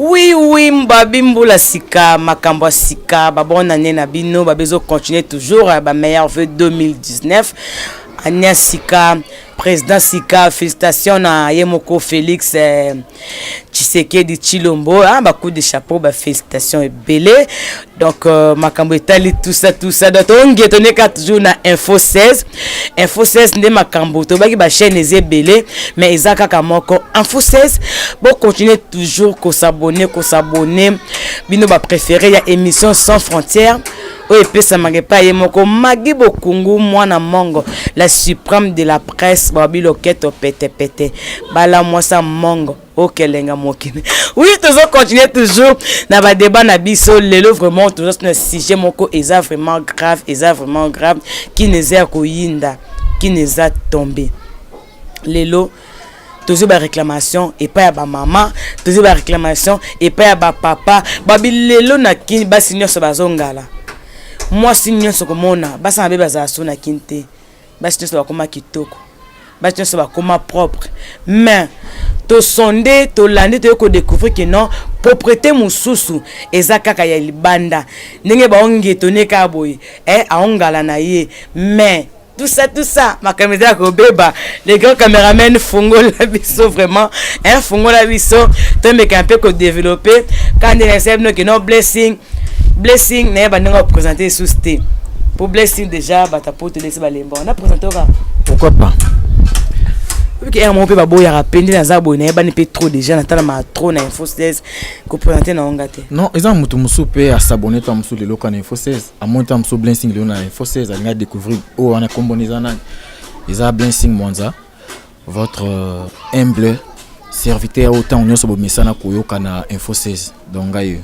Oui, babi mbula sika, makambo ya sika, ba bonne année na bino, babi zo continuer toujours ba meilleurs vœux 2019. Année ya sika, président sika, félicitations na ye moko Félix Tshisekedi Tshilombo, hein, ba coup de chapeau, ba félicitations ebele. Donc makambo etali tout ça, tout ça. Donc ongetoneka toujours na Info 16. Info 16 nde makambo, tobaki ba chaîne eza ebele, mais eza kaka moko Info 16. Bo continuer toujours ko s'abonner, ko s'abonner. Bino ba préféré ya émission Sans frontières. Oyo epesamaka epai ye moko Magi Bokungu, mwana mongo, la suprême de la presse, babi loketo petepete, bala mwasa mongo okelenga mokili. Oui, tozo continuer toujours na badébat na biso. Lelo vraiment toza na sujet moko eza vraiment grave, eza vraiment grave. Kini eza ya koyinda, kini eza tombe. Lelo tozwi baréclamation epai ya bamama, tozwi baréclamation epai ya bapapa. Babi lelo na Kini basi nyonso bazongala, mwasi nyonso komona basi mabe bazala so na Kini te. Basi nyonso bakóma kitoko, basi nyonso bakóma propre, mais tosonde, tolandi, toyei kodécouvrir ke non, propreté mosusu eza kaka ya libanda, ndenge baongetone kaka boye, aongala na ye, mais tout ça, tout ça, makambo eza ya kobeba. Les grands caméraman, fungola biso vraiment, hein, fungola biso, tomeka mpe kodévelopper kaka ndenge nasala bino ke no Blessing, Blessing nayeba ndenge baprésente lisusu te, po Blessing déjà bato apotolesi balemba na présente oka. Pourquoi pas? Oyoki ere moko mpe baboyaka mpe nde naza boye, nayebani mpe trop déjà, natalamaka trop na Info 16, koprésente na onga te. Non, eza moto mosusu mpe asabone ta mosusu lelo ka na Info 16, amoni ta mosusu Blessing lelo na Info 16, alingi adécouvrir oyo wana kombona eza nani. Eza Blessing Mwanza, votre humble serviteur oyo ntango nyonso bomesana koyoka na Info 16. Donc ngai oyo.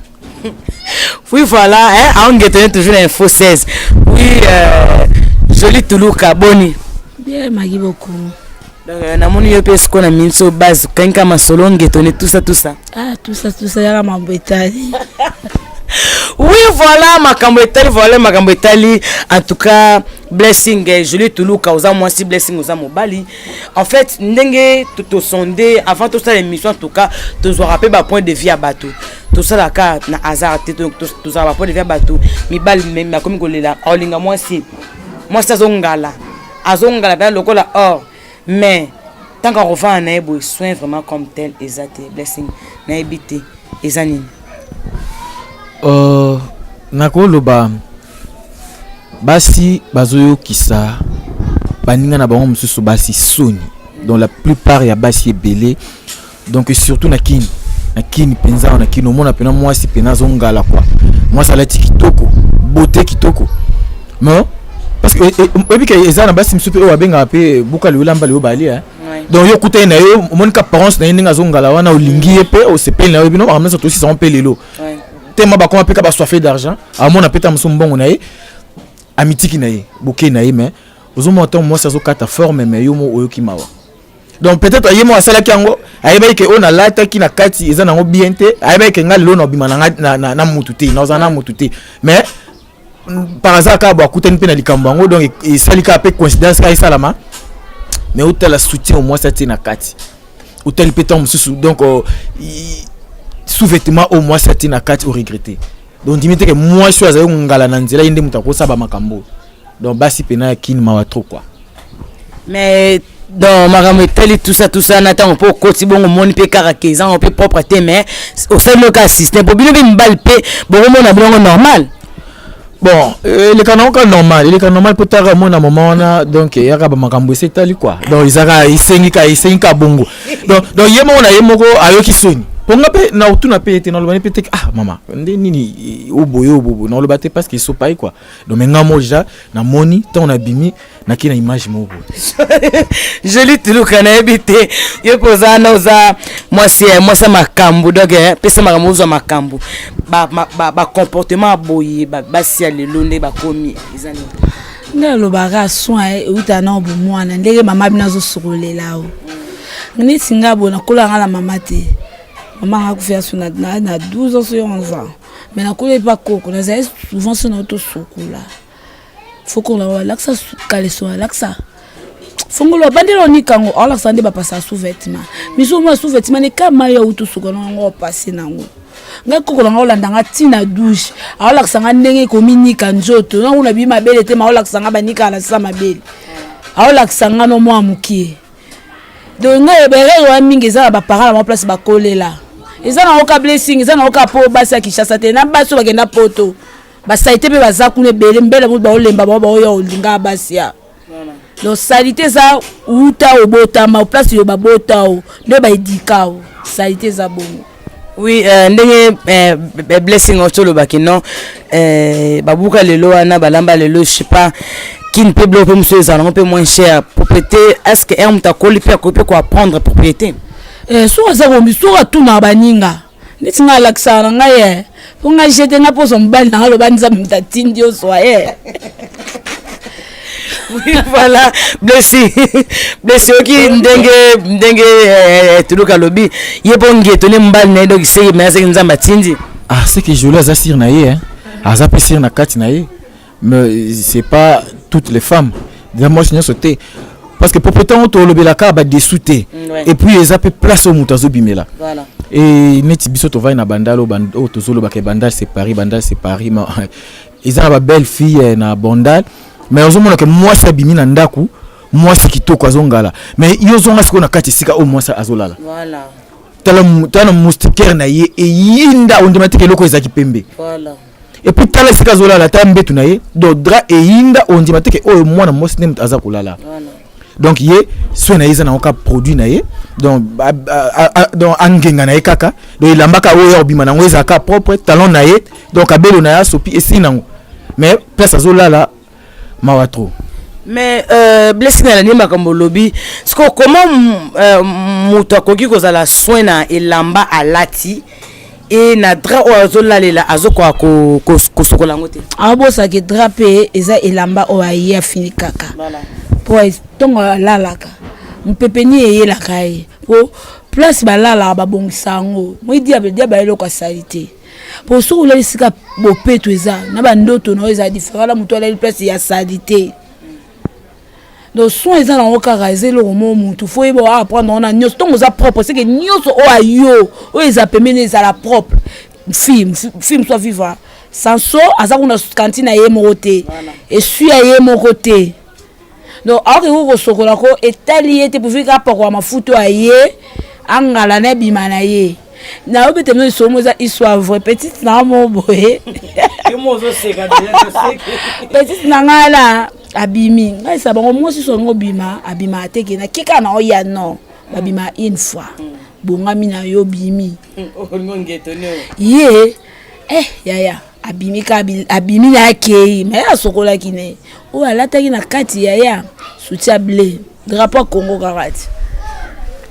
Oui, voilà, hein, aongetone toujours na Info 16. Oui, Joli Tuluka, boni? Bien, Magi beaucoup. Donc namoni yo mpe sikoyo na minso base okangi ka masolo ngetone, tout ça, tout ça. Ah, tout ça, tout ça, yaka mambo etali. Oui, voilà, makambo etali, voilà makambo etali. En tout cas Blessing, Joli Tuluka oza mwasi, Blessing oza mobali. En fait ndenge tosonde avant tosala émission, en tout cas tozwaka mpe bapoint de vue ya bato, tosalaka na hasard te, tozwaka bapoint de vue ya bato. Mibali bakomi kolela, aolinga mwasi, mwasi azongala, azongala mpena lokola or, mais tant akovanda na ye boye, soin vraiment comme tel eza te. Blessing, nayebi te eza nini. Nakoloba basi bazoyokisa baninga na bango mosusu basi soni. Donc la plupart ya basi ebele, donc surtout na Kini, na Kini mpenza, na Kini omona mpena mwasi mpena azongala quoi, mwasi alati kitoko, beauté kitoko, mais parce que oyebi ke eza na basi mosusu mpe oyo babengaka mpe buka lelo lamba lelo balia. Donc yo okuta ye na yo, omoni ka apparence na ye ndenge azongala wana, olingi ye mpe, osepeli na yo, bino makambo nyonso tosisa mpe lelo tema bakoma mpe ka basoif d'argent, amona mpe ta mosusu mbongo na ye, amitiki na ye, bokei na ye, mais ozomona ntango mwasi azokata forme, mais yo mo oyoki mawa. Donc peut-être ye mo asalaki yango, ayebaki ke oyo nalataki na kati eza nango bien te, ayebaki ke nga lelo na obima na mutu te, nazala na mutu te, mais par hasard kaka bo akutani mpe na likambo yango. Donc esali kaka mpe coïncidence kaka esalama, mais otala soutien omwasi atie na kati, otali mpe ntango mosusu, donc sous-vêtement oyo mwasi atie na kati, oregrete. Donc ndimi teke mwasi oyo azali kongala na nzela, ye nde moto akosala bamakambo. Donc basi mpena ya Kini, mawa trop quoi. Mais donc makambo etali tout ça, tout ça, na ntango mpo okoti bongo, omoni mpe kaka ke ezango mpe propre te, mais osali oka système po bino mpe mibali mpe bokomona bilongo normal. Bon, eleka nango kaka normal, eleka normal mpo taka omona moma wana, donc eyaka bamakambo esi etali quoi. Donc ezaka esengi kaka, esengi kaka bongo. Donc ye moko na ye moko ayoki soni mpo nga mpe na otuna mpe ete naloba ne mpe te: "Ah mama, nde nini oboye obobo?" Naloba te parce que esopa ye quoi. Donc mais nga mo déjà namoni ntango nabimi, naki na image moko boye. Joli Tuluka, nayebi te, yo mpe oza wana, oza mwasi, mwasi ya makambo. Donc pesa makambo, ozwa makambo, bacomportement ya boye, basi ya lelo nde bakomi, eza nini? Nde alobaka soin eutaka na bomwana, ndenge mama bino azosokolela o neti nga boye. Nakolaka nga na mama te, mama nga akufi aso na 12 ans so 11 ans, mais nakola epa koko. Nazali souvent so na tosokola, fokola alakisa caleçon, alakisa fongolo, abandeli onikango, aolakisa nde bapasa sous-vêtement. Miso mwa sous-vêtement ne ka mai auti osuka nango, opase nango. Ngai koko na ngai olanda nga ntina douche, aolakisa nga ndenge ekominika nzoto. Nango na bimi mabele te, ma aolakisa nga banikaka na sa mabele, aolakisa nga no mwa mokie. Donc ngai erreur wana mingi eza na baparent na bango, place bakolela. Eza na oka blessing, eza na oka po basi ya Kinshasa te, na basi oyo bakenda Poto, basaleté mpe baza kuna ebele. Mbele moto baolemba bango, baoya olinga basi ya. Donc saleté eza wuta obotama, place oyo babota o nde baedika o. Saleté eza bongo. Oui, ndenge Blessing oyo tolobaki, non, babuka lelo wana, balamba lelo, je sais pas, kini mpe biloko mpe mosusu ezala nango mpe moins cher. Propriété, est ce que un moto akoli mpe akoki mpe koapprendre propriété? Soki aza kombi, soki atunaka baninga, neti ngai alakisaka na ngai ye, mpo ngai jete ngai mposo mobali na ngai aloba Nzambe moto atindi ozwa ye. Oui, voilà, Blessi, Blessi oki ndenge Tuluka alobi ye mpo ngeto ne mobali na ye, donc seki me azeki Nzambe atindi. Ah, c'est que Jolie aza sire na ye, hein. Aza mpe sire na kati na ye, mais c'est pas toutes les femmes. Eza mwasi nyonso te, parce que propriété yango tolobelaka badessous te. Et puis eza mpe place oyo moto azobimela. E neti biso tovandi na Bandal oyo tozolobaka Bandal c'est Paris, Bandal c'est Paris, mais eza na babelle fille na Bandal, mais ozomona ke mwasi abimi na ndako, mwasi kitoko azongala, mais yo ozonga sikoyo na kati esika oyo mwasi azolala. Tala tala na moustiquaire na ye eyinda, ondima teke eloko ezalaki pembe. Et puis tala esika azolala, tala mbetu na ye, donc drap eyinda, ondima teke oyo mwana mwasi nde moto aza kolala. Donc ye soin na ye eza nango kaka produit na ye, donc donc angenga na ye kaka, donc elamba kaka oyo ya kobima nango ezalaka propre, talon na ye, donc abelo na ye asopi, esili nango. Mais place azolala, mawa trop. Mais Blessing, alandi makambo olobi. Siko comment moto akoki kozala soin na elamba alati e na drap oyo azolalela, azokoka kosokola yango te? Aobosaki drap mpe eza elamba oyo aye afini kaka mpo ntongo alalaka, mopepe ni eyelaka ye, po place balalaka babongisa yango. Moi diable, diable eloko asali te, po soki olali esika bopeto eza na bandoto na oyo eza différent na moto alali place ya sali te. Donc soin eza nango kaka, eza eloko moko mutu fo oyeba apprendre wana nyonso. Ntongo oza propre, seke nyonso oyo ayo oyo eza pembeni ezala propre. Fille, fille mosu avivre sanso, aza kuna cantine na ye moko te, esui ya ye moko te, donc akoki kosokola ko etali ye te, pourvu kaka apakola mafuta oyo aye angala na ebima na ye. Nayobi te, no somo eza histoire vraie. Petite na nga moko boye, petite na ngai na abimi, ngai esa bango mwasi so yango obima, abima te ke nakeka na oya, non, babima une fois bongami na yo, bimi ye yaya abimi ka abimi na akei, me asokolaki ne oyo alataki na kati, yaya, soutien bleu, drapeau ya Congo kaka ti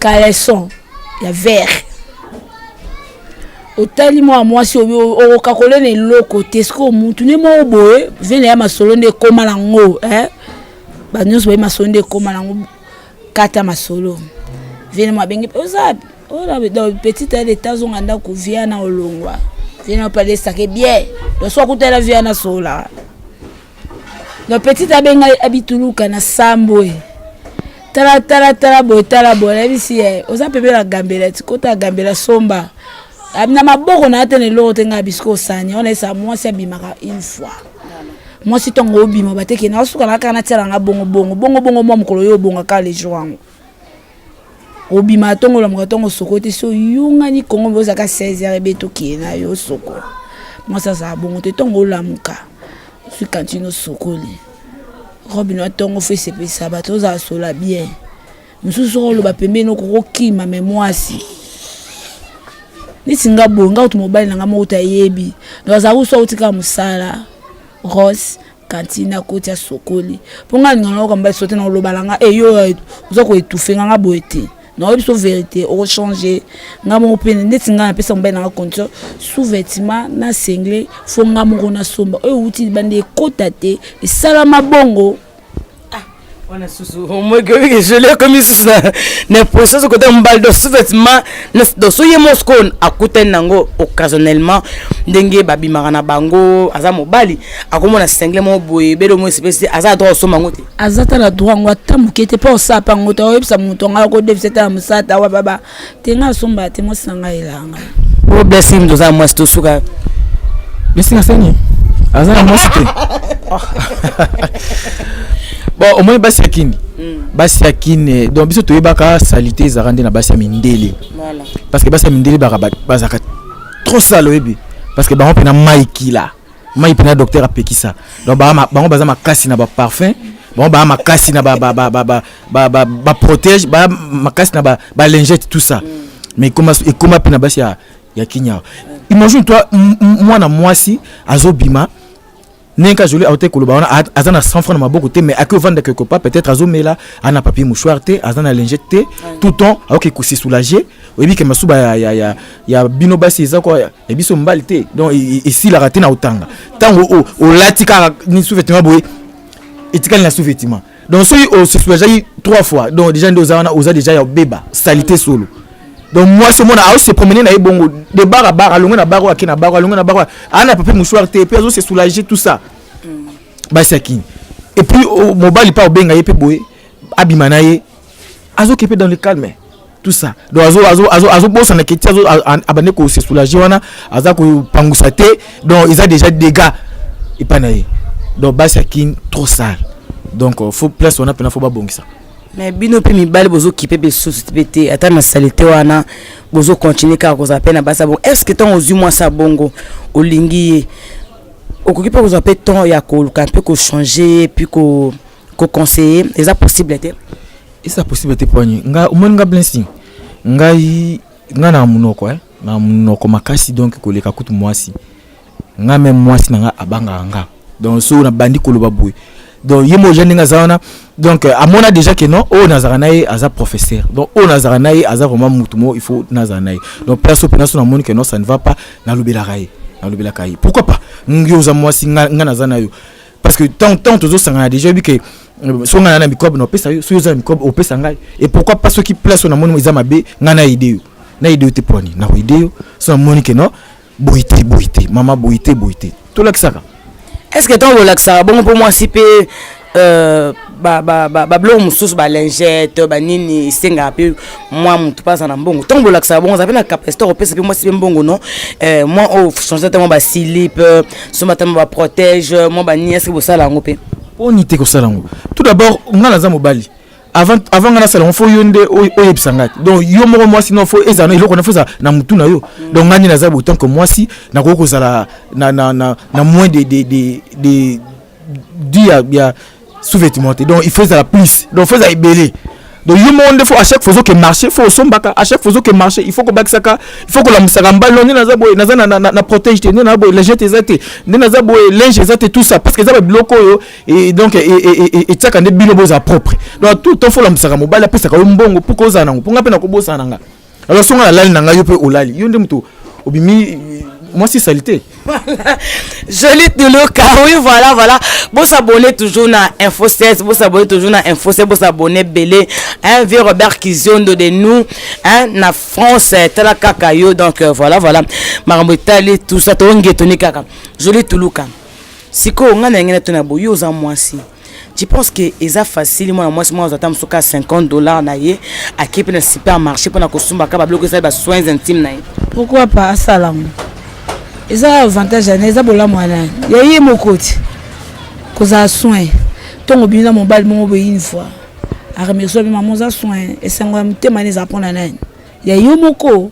caleçon ya vert. Otali mwa mwasi okoka na eloko te. Sikoyo mutu nde moko boye vene ya masolo nde ekóma nango, bato nyonso baye masolo nde ekóma nango, kata masolo vene mo abengi oza oyo petite ya leta, azonga ndako via na olongwa vene mpe alesake bien. Donc so akutala via na sola, donc petite abenga abituluka na sambo e tala tala tala boye, tala boye, nayebisi ye oza pembe na Gambela, ti kota Gambela, somba na maboko na ye te na eloko te. Ngai bisiko osani wana esa mwasi abimaka une fois, mwasi ntongo obima bateke na osuka na kaka natia nanga bongo bongo bongo bongo mwa mokolo oyo obongaka le jour yango obima ntongo, olamuka ntongo, soko te so oyungani kongo mpe ozalaka 16 heures ebe tokee na yo soko. Mwasi azala bongo te. Ntongo olamuka, ozwi cantine, osokoli robe na ntongo, fo esepelisa bato, ozala sola bien. Mosusu soko oloba pembeni okokokima. Me mwasi neti nga boye, nga kutu mobali na nga moko te ayebi, donc azala kusu auti kaka mosala, rose cantine, akoti, asokoli, mpo nga alinga nayoka mobali so te na oloba na nga eyo oza koétouffer nga, nga boye te. Naoyebi so vérité okochange nga moko mpe. Neti nga napesa mobali nanga condition: sous-vêtement na singlet fo nga moko nasomba, oyo euti libanda ekota te, esalama bongo. Wana susu omoki oyebiki joli ekomi susu na position sokota mobali. Donc sous-vêtement, donc so ye moko sikoyo akutani nango occasionnellement, ndenge babimaka na bango, aza mobali, akomona singlet moko boye ebele mo esepesi, aza na droit kosomba yango te? Aza ta na droit yango ata moke te, mpo osala mpe yango te, oyebisa moto ngai akodefisa te na mosala ta wa baba te. Ngai asomba te, mwasi na ngai elanga. Po Blessing moto oza mwasi, tosuka. Blessing asani aza na mwasi te. Bon, omoni basi ya kini, basi ya kini, donc biso toyebaka saleté ezalaka nde na basi ya mindele, parce que basi ya mindele bazalaka trop sale, oyebi, parce que bango mpena mai kila mai mpena docteur apekisa. Donc bango baza makasi na baparfum, bango baa makasi na baprotège, baa makasi na balingette, tout ça. Mais ekoma mpe na basi ya kinya. Imagine toi, mwana mwasi azobima ndenge ka Joli aote koloba wana, aza na 100 francs na maboko te, mais aki ovanda quelque part, peut-être azomela, aza na papier mouchoir te, aza na lingette te, tout temps aoki kose soulager. Oyebi ke masuba ya bino basi eza kwa ya biso mobali te, donc esilaka te na otanga. Ntango olati kaka ni sous-vêtement boye, etikali na sous-vêtement. Donc soki ose soulageaki trois fois, donc déjà nde oza wana, oza déjà ya obeba salité solo. Donc mwasi omona aose promener na ye bongo de bar à bar, alongwe na bar oyo, ake na bar oyo, alongwe na bar oyo, aa na papier mouchoir te, puis azose soulager, tout ça. Basi ya kini. Et puis mobali mpe obenga ye mpe boye, abima na ye, azoke mpe dans le calme, tout ça. Donc azobosana keti abande kose soulager wana, aza kopangusa te, donc eza déjà dégâts epai na ye. Donc basi ya kini trop sale. Donc faut place wana mpena faut babongisa. Mais bino mpe mibali bozokipe besusu mpe te, ata na saleté wana bozocontinue kaka kozala mpe na basi ya bongo. Est ce que ntango ozwi mwasi ya bongo, olingi ye, okoki mpe kozwa mpe temps ya koluka mpe kochanger ye, puis koconseiller? Eza possible te? Eza possible te. Poani nga omoni nga Blessing, ngai nga na monoko, na monoko makasi, donc koleka kutu mwasi nga. Même mwasi na nga abangaka nga. Donc so nabandi koloba boye, donc ye mo ndenge aza wana, donc amona déjà que non, oyo nazalaka na ye aza professeur, donc oyo nazalaka na ye aza vraiment mutu mo il faut nazala na ye. Donc perso mpena so namoni que non, ça ne va pas, nalobelaka ye, nalobelaka ye. Pourquoi pas ngi oza mwasi, nga naza na yo, parce que tant tozosangana déjà, oyebi ke so ngai na na microbe na opesa yo, soki oza na microbe opesa ngai. Et pourquoi pas soki place oyo namoni eza mabe, ngai na aide yo, na aide yo te. Poani na koaide yo so namoni ke non, boye te, boye te, mama, boye te, boye te, tolakisaka. Est ce que ntango bolakisaka bongo, mpo mwasi mpe babiloko mosusu, balingette, banini, esengaka mpe mwa motu mpe aza na mbongo. Ntango bolakisaka bongo, aza mpe na capacité kopesa mpe mwasi mpe mbongo? No, mwa oyo change ata mwa baslip, somba ata mwa baprotège, mwa banini, est ce que bosala yango mpe? Mponi te kosala yango? Tout d'abord, nga naza mobali. Avant nga nasala yango, faut yo nde oyebisa ngai te. Donc yo moko mwasi, non, faut ezala na eloko na, faut ezala na mutu na yo. Donc ngai nde naza boye, tant que mwasi nakoki kozala na moins de di ya sous-vêtement te. Donc il faut ezala plus, donc faut ezala ebele. Donc yo moko nde faut à chaque fois ozoke marché, faut osombaka. À chaque fois ozoke marché, il faut kobakisaka, il faut kolamusaka mbali. Nde naza boye, naza na protège te, nde naza boye, lingette eza te, nde naza boye, linge eza te, tout ça, parce que eza babiloko oyo et donc etiaka nde bino bozala propre. Donc tout temps faut olamusaka mobali, apesaka yo mbongo mpo kozala nango, mpo nga mpe nakobosana na nga. Alors songa nalali na ngai, yo mpe olali, yo nde moto obimi mwasi saleté. Voilà. Joli Tuluka, oui, voilà. Bon s'abonner toujours na Info 16, bon s'abonner toujours na Info 16, bon s'abonner belé. Un vieux Robert Kiziondo de nous, hein, na France, tala kaka yo, donc voilà. Marambo etali tout ça, to ngetoni kaka. Joli Tuluka. Siko nga na ngena tona boyo oza mwasi. Tu penses que eza facile mwana mwasi mwana azwa ata mosuka 50 $ na ye, akei mpe na supermarché mpona kosumbaka babiloko ezali basoins intime na ye? Pourquoi pas? Asala ngo, eza avantage ya na, eza bolamu ya nani, ya ye moko ti kozala soin. Ntongo bimi na mobali moko boye, une fois aremercie bi mama oza soin, esengo ya motema nde eza mpona nani, ya yo moko.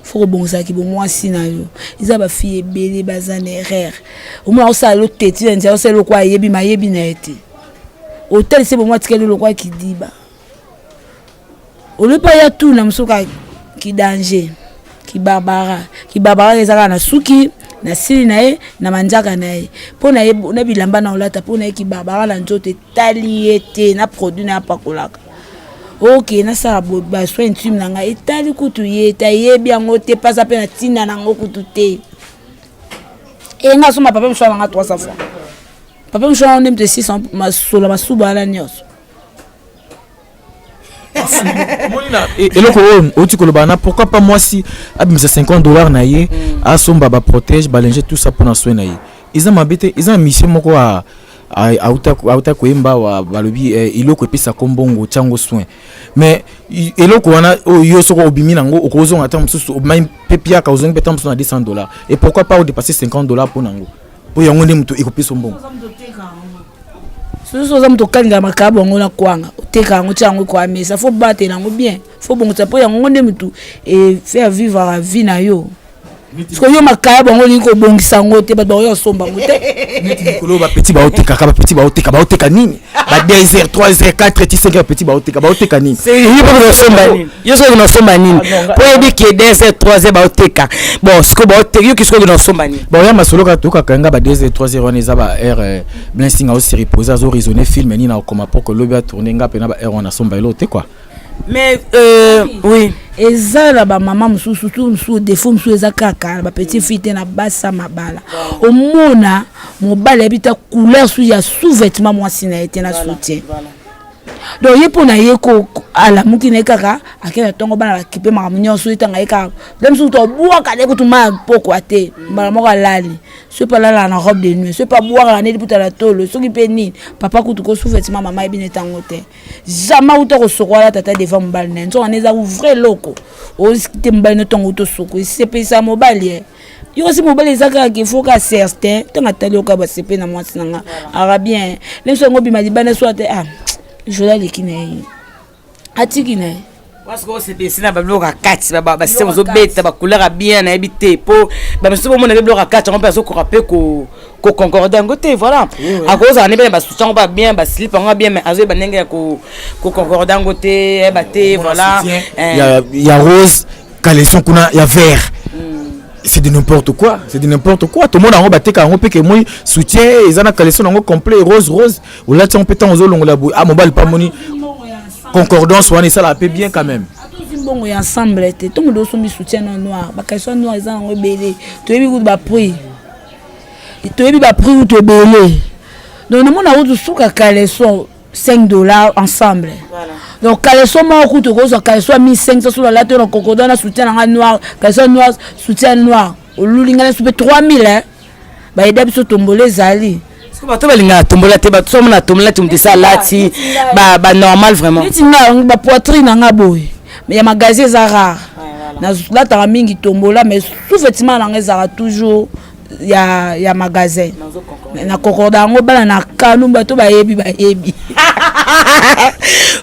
Faut kobongisaki bomwasi na yo. Eza bafille ebele baza na erreur. Omona osala lo teti na nzela, osala eloko ayebi mayebi na ye te, otalisi bomwa, atikali lokwa kidiba, olobi aya tuna mosuka kidanger, kibarbara. Kibarbara eza kaka na suki na sili na ye, na manzaka na ye, mpo na ye na bilamba na olata, mpo na ye kibarbara na nzoto etali ye te, na produit na ye apakolaka. Ok, nasala basoin intime na ngai, etali kutu ye te, ayebi yango te, mpasa mpe na ntina nango kutu te. E nga asomba papier mouchoir nanga 300 francs, papier mouchoir wana nde moto esisa masolo masuba wana nyonso. Eloko oyo outi koloba na, pourquoi pas mwasi abimisa 50 $ na ye, asomba baprotège, balinge, tout ça mpona soin na ye? Eza mabe te, eza na mission moko. Auta koyemba awa, balobi eloko epesaka mbongo, tiango soin. Mais eloko wana oyo yo soki obimi nango, okozonga ata mosusu obimai mpe piaka, ozongi mpe ata mosusu na 200 $. Et pourquoi pas odépasser 50 $ mpo nango, mpo yango nde moto ekopesa mbongo? Soki oza moto okalingaka makabo yango na kwanga, oteka yango, tia yango ekoya mesa. Faut batela yango bien, faut bongisa, mpo yango nde motu efaire vivre vie na yo. Siko yo makaya bango olingi kobongisa yango te, bato bakoya kosomba yango te. Neti likolo, bapeti baotekaka, bapeti baoteka, baoteka nini? Ba 2 heures, 3 heures, 4 ti 5 heures, petit baoteka, baoteka nini? Yo mpo osomba nini? Yo soki osomba nini? Po oyebi ke 2 heures, 3 heures baoteka. Bon, sikoyo baoteka, yoki sikoyo okende osomba nini? Baoya masolo kaka, tokaka nga ba 2 heures, 3 heures wana eza ba heure Blessing aosi repose, azo raisonner film nini akoma pour que lobi atourne. Nga mpena ba heure wana asomba eloko te quoi. Mais oui. Eza na bamama mosusu tu mosusu, défaut mosusu eza kaka na bapetite fille te, na basi ya mabala. Omona mobali ayebi ta couleur su ya sous-vêtement mwasi na ye te, na soutien. Donc ye mpo na ye ko alamuki na ye kaka, ake na ntongo, bana bakipe makambo nyonso, etanga ye kaka le mosusu tobwaka nde kutu ma pokwa te, mbala moko alali. Soki mpe alalaka na robe de nuit, soki mpe abwakaka nde liputa na tolo, soki mpe nini, papa kutu ko sous-vêtement mama ayebi neti yango te. Jamais uta kosokola tata devant mobali na ye. Nzoka nde eza vrai eloko osiki te. Mobali no ntongo uta osoko, esepelisa mobali ye. Yo kasi mobali eza kaka ke faut ka certain ntango atali yoka basepe na mwasi na nga aka bien. Leso yango obima libanda so ate, ah, jola aleki na ye, atiki na ye. Parce que osepelisi na babiloko ya kati, basystème ozobeta bacouleur ya bien, nayebi te, mpo bamisusu bomona mpe biloko ya kati yango mpe azokoka mpe koconcorde yango te. Voilà, akozala nde mpe na basoutien yango ba bien, baslip yango bien, mais azoyeba ndenge ya koconcorde yango te, yeba te. Voilà. Ya rose, caleçon kuna ya vert, c'est de n'importe quoi, c'est de n'importe quoi. Tomona yango, bateka yango mpe ke moi soutien eza na caleçon yango complet rose rose, olati yango mpe ntango ozolongola boye, ah, mobali mpe amoni concordance wana, esalaka mpe bien quand même. Atozi mbongo ya ensemble te. Ntongo nde osombi soutien no noir, bacaleçon noir eza yango ebele, toyebi kutu baprix, toyebi baprix kutu ebele. Donc namona kutu suka caleçon 5 $ ensemble. Donc caleçon moko kutu okozwa caleçon ya 1500. So nalati oyo na kokoda na soutien nanga noir, caleçon noir, soutien noir, oluli ngai nasu mpe 3000. Bayeda biso tombolo ezali. Bato balingaka tombola te. Bato somona tombola te, moto esi alati banormal vraiment. Neti nga, bapoitrine na nga boye ya magasin eza rare, nalataka mingi tombola, mais sous-vêtement nanga ezalaka toujours ya magasin na kokoda yango. Bana na kanu, bato bayebi, bayebi.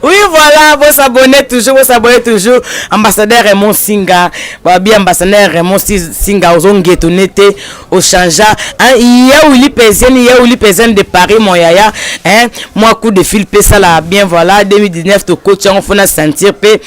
Oui, voilà, vous s'abonnez toujours, vous s'abonnez toujours. Ambassadeur Raymond Singa, babi ambassadeur Raymond Singa, ozongeto nete ochangea, hein. Ya Willy Pezen, ya Willy Pezen de Paris, mon yaya, hein. Moi coup de fil pe ça la bien. Voilà, 2019 to coach on faut na sentir pe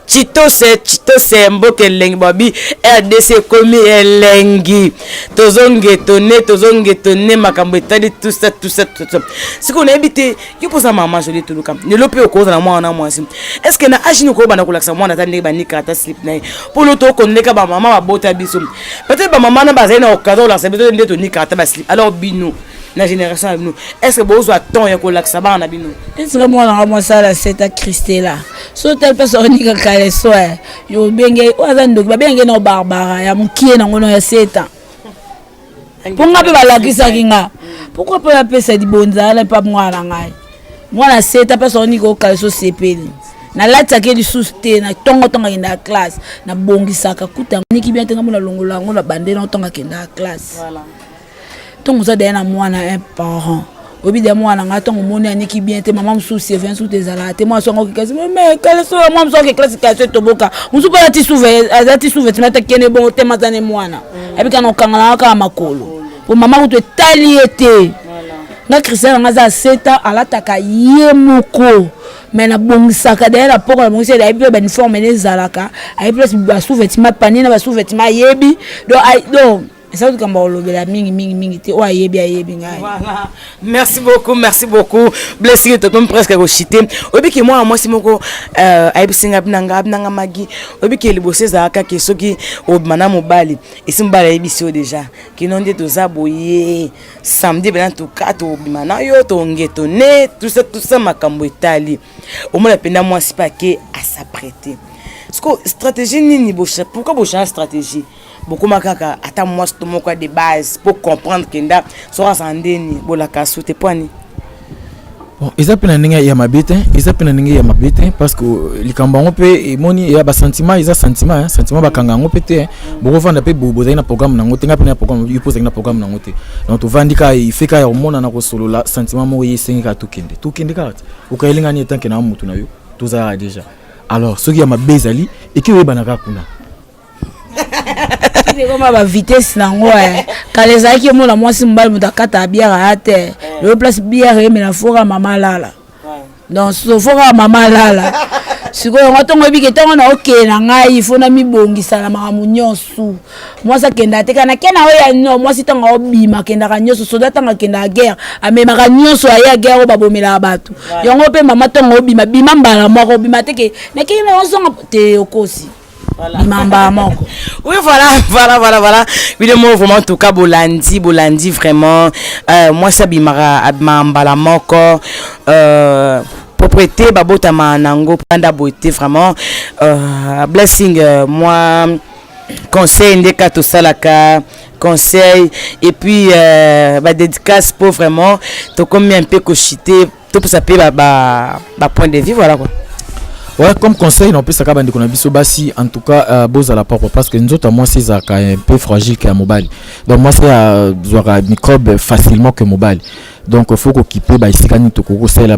chitose chitose mboka elengi. Babi RDC ekomi elengi, tozongetone, tozongetone makambo etali tout ça, tout ça, tout ça. Sikoyo nayebi te, yo mpoza mama Jolie Toluka, lelo mpe okozala mwana mwasi, est ce que na age nini okobanda kolakisa mwana ata ndenge banikaka ata slip na ye? Mpo lo tokondeka bamama babota biso, peut-être bamama na bazali na occasion kolakisa biso nde tonikaka ata baslip. Alors bino na génération na bino, est ce que bozwa temps ya kolakisa bana na bino? Esika mwana nga mwasi ala seta, Christela, so tel mpe sokonika caleçon, yo obenge oyo aza ndoki, babenge na Barbara ya mokie nango no ya seta. Mpo nga mpe balakisaki nga, pourquoi mpo napesa libonza wana mpa mwana na ngai, mwana seta mpe sokonika okaleso sepeli. Nalatisaki lisusu te na ntongo, ntongo akendaka classe, nabongisaka kuta niki bien te, nga mona longola yango na bande na ntongo akendaka classe. Ntongo oza daya na mwana, un parent oyebi deya mwana nga, ntongo omoni aniki bien te, mama mosusu surveillance kuta ezalaka te. Mwana songo okekasi, mais caleçon ya mwana mosusu ake classe, caleçon etoboka, mosusu mpe alati sous-vêtement atakende bongo te. Maza ne mwana ayebika na okanga nanga kaka makolo, po mama kutu etali ye te. Nga Christian nanga aza aseta, alataka ye moko, mais nabongisaka daya na poko, nabongisi, ayebi mpe bauniforme ne ezalaka, ayebi place basous-vêtement, panier na basous-vêtement ayebi. Donc eza likambo ya kolobela mingi mingi mingi te, oyo ayebi ayebi ngai. Voilà, merci beaucoup, merci beaucoup Blessing. Tokomi presque koshite. Oyebi ke mwana mwasi moko ayebisi nga, abinanga, abinanga magi, oyebi ke liboso ezalaka ke soki obima na mobali, esi mobali ayebisi yo déjà kino nde toza boye, samedi bena tuka tobima na yo, tongetone, tout ça, tout ça, makambo etali omona mpenza mwasi mpe ake as'apprêter. Siko stratégie nini? Pourquoi bochange stratégie, bokóma kaka ata mwasi to moko ya de base pour comprendre kenda soki azala ndeni bolaka su te? Poani? Bon, eza mpe na ndenge ya mabe te, eza mpe na ndenge ya mabe te, parce que likambo yango mpe emoni ya basentiment, eza sentiment, hein, sentiment bakanga yango mpe te, hein. Bokovanda mpe bozali na programme nango te, nga mpe na programme, yo mpe ozali na programme nango te. Donc tovandi kaka, ife kaka ya komonana, kosolola, sentiment moko ye esengi kaka tokende, tokende kaka te. Okayeli nga nini etanke na motu na yo? Tozalaka déjà. Alors soki ya mabe ezali, eke oyebana kaka kuna. Ekoma bavitesse nango, eh. Kala ezalaki omona mwasi, mobali, moto akata bière aya te. Lelo place bière emela, foka mama alala. Donc so foka mama alala. Sikoyo yango ntongo oyebike, ntongo na okende na ngai, fo na mibongisa na makambo nyonso. Mwasi akendaka te kana ke na oyo ya no. Mwasi ntango aobima, akendaka nyonso. Soda ntango akendaka guerre, amemaka nyonso aye ya guerre oyo babomelaka bato. Yango mpe mama, ntango obima, bima mbala moko. Obima te ke nakei na ozonga te, okosi. Bima mbala moko. Oui, voilà. Bino mo vraiment, en tout cas, bolandi, bolandi vraiment. Moi, ça bimaka, abima mbala moko. Propreté babotama nango panda beauté vraiment. Blessing, moi conseil nde ka tosalaka conseil et puis ba dédicace po vraiment tokomi un peu kochite, topesa mpe ba point de vue, voilà quoi. Ouais, comme conseil napesaka bandeko na biso basi, en tout cas, bozala propre, parce que nzoto ya mwasi ezalaka un peu fragile ke ya mobali. Donc mwasi azwaka microbe facilement que mobali. Donc faut kokipe baesika nini tokoki kosalela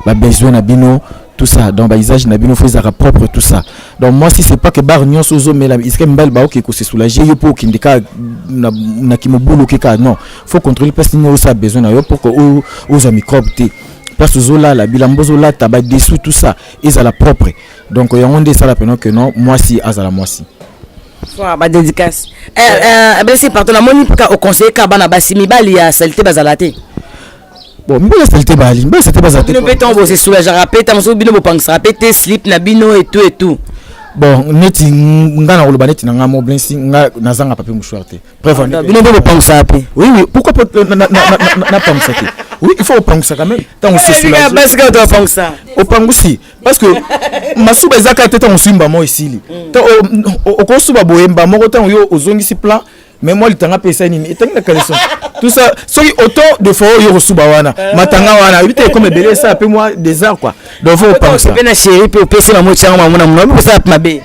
babesoin na bino, tout ça. Donc bausage na bino faut ezalaka propre, tout ça. Donc mwasi, c'est pas que bar nyonso ozomela, esika mibali baoke kose soulager, yo mpo okende kaka na kimobulu, oke kaka. Non, faut contrôler place nini osala besoin na yo pour que ozwa microbe te. Place ozolala, bilamba ozolata, badessous, tout ça ezala propre. Donc yango nde esala pena que non, mwasi azala mwasi. Voilà, badédicace. Blessing, pardon, namoni mpaka oconseille kaka bana basi, mibali ya saleté bazala te? Bon, mibali ya saleté bali, mibali ya saleté bazala te. Bino mpe ntango bosesoulageaka mpe, ntango mosusu bino bopangisaka mpe te slip na bino et tout et tout? Bon, neti nga na koloba neti na nga mo Blessing, nga nazanga papier mouchoir te. Bref. Bino mpe bopangisaka mpe? Oui, pourquoi pas napangisa te? Oui, il faut opangisa quand même ntango osesoulage. Basi kaka topangisa? Opangusi, parce que masuba eza kaka te. Ntango osimba mo esili, okosuba boyemba moko, ntango yo ozongisi plan, mais moi litanga mpe esali nini, etangi na caleçon, tout ça. Soki autant de fois oyo kosuba wana, matanga wana oyebi te, ekoma ebele, esala mpe mwa désert quoi. Donc faut opangisa. Mpe na chéri mpe opesi mamo tiango mamo na monoko, kosala mpe mabe.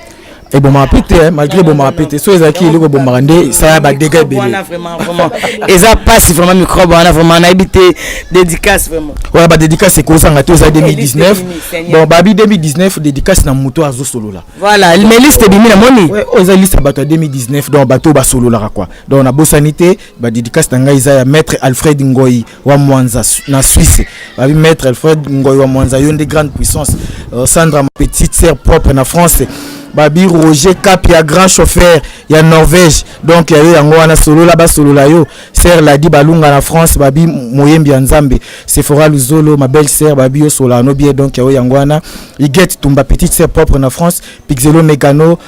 Ebomaka mpe te, malgré ebomaka mpe te. So ezalaki eloko ebomaka nde esala badégâts ebele. Wana vraiment, vraiment eza mpasi vraiment, microbe wana vraiment, nayebi te. Dédicace vraiment. Oya, badédicace ekozanga te, eza 2019. Bon, babi 2019, dédicace na moto azosolola. Voilà, mais liste ebimi, namoni. Oyo eza liste ya bato ya 2019, donc bato oyo basololaka quoi. Donc nabosani te, badédicace na ngai eza ya maître Alfred Ngoi wa Mwanza na Suisse. Babi maître Alfred Ngoi wa Mwanza, yo nde grande puissance. Sandra, ma petite sœur propre na France. Babi Roger Cap ya grand chauffeur ya Norvège, donc ya yo yango wana, solola, basolola yo. Sœur Ladi Balunga na France, babi moyembi ya Nzambe. Sephora Luzolo, ma belle sœur, babi yo solola no bien, donc ya yo yango wana. Iget Tumba, petite sœur propre na France. Pixelo Megano,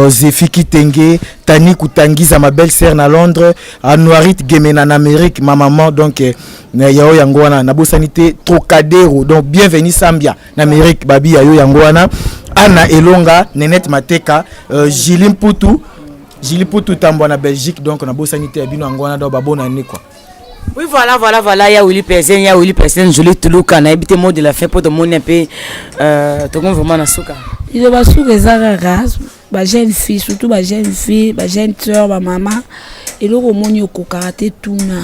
Zefi Kitenge, Tani Kutangiza, ma belle sœur na Londres. Anuarit Gemena na Amérique, ma maman, donc ya yo yango wana. Nabosani te Trocadero, donc bienvenue Sambia na Amérique, babi ya yo yango wana. Anna Elonga, Nenette Mateka, Gili Mputu, Gili Mputu Tambwa na Belgique, donc nabosani te ya bino yango wana. Donc babona année quoi. Oui, voilà, ya Willy Persen, ya Willy Persen, Jolie Tuluka, nayebi te, mot de la fin po tomoni un peu tokomi vraiment na suka. Liloba suka eza kaka bajeune fille, surtout bajeune fille, bajeune sœur, bamama, eloko omoni okokaka te, tuna.